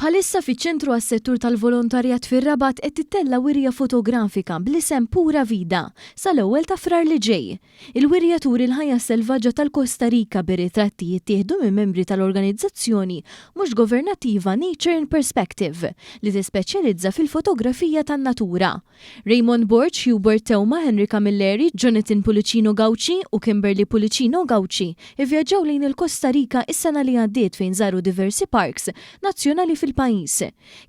Bħalissa fiċ-Ċentru għas-Settur tal-Volontarjat fir-Rabat qed tittella' wirja fotografika bl-isem Pura Vida sal-ewwel ta' Frar li ġej. Il-wirja turi l-ħajja selvaġġa tal-Kosta Rika bir-ritratti jittieħdu minn membri tal-organizzazzjoni mhux governattiva Nature in Perspective li tispeċjalizza fil-fotografija tan-natura. Raymond Borg, Hubert Theuma, Henry Camilleri, Jonathan Pullicino Gauci u Kimberly Pullicino Gauci ivvjaġġaw lejn il-Kosta Rika is-sena li għaddiet fejn żaru diversi parks nazzjonali fil-pajjiż.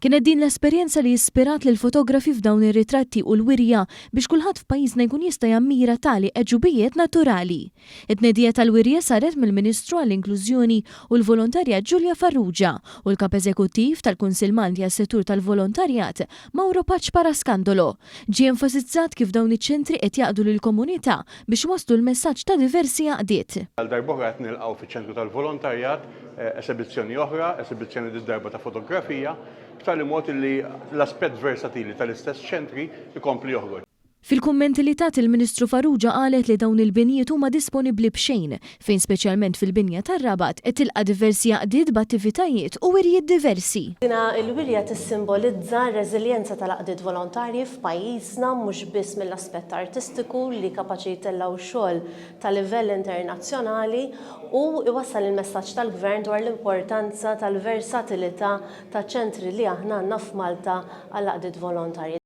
Kienet din l-esperjenza li ispirat lill-fotografi f'dawn ir-ritratti u l-wirja biex kulħadd f'pajjiżna jkun jista' jammira tali għeġubijiet naturali. It-tnedija tal-wirja saret mill-Ministru għall-Inklużjoni u l-Volontarjat Julia Farrugia u l-Kap Eżekuttiv tal-Kunsill Malti għas-Settur tal-Volontarjat Mauro Pace Parascandolo. Ġie enfasizzat kif dawn iċ-ċentri qed jaqdu lill-komunità biex iwasslu l-messaġġ ta' diversi għaqdiet. Għal darb'oħra qed nilqgħu fiċ-Ċentru tal-Volontarjat esebizzjoni oħra, esebizzjoni did-darba ta' fotografija, b'tali mod li l-aspett versatili tal-istess ċentri jkompli joħroġ. Fil-kummenti li tat il-Ministru Farrugia qalet li dawn il-binjiet huma disponibbli b'xejn, fejn speċjalment fil-binja tar-Rabat qed tilqa' diversi għaqdiet b'attivitajiet u wirjiet diversi. Dina l-wirja tissimbolizza r-reżiljenza tal-għaqdiet volontarji f'pajjiżna mhux biss mill-aspett artistiku li kapaċi jtellgħu xogħol ta' livell internazzjonali u jwassal il-messaġġ tal-Gvern dwar l-importanza tal-versatilità taċ-ċentri li aħna għandna f'Malta għall-għaqdiet volontarji.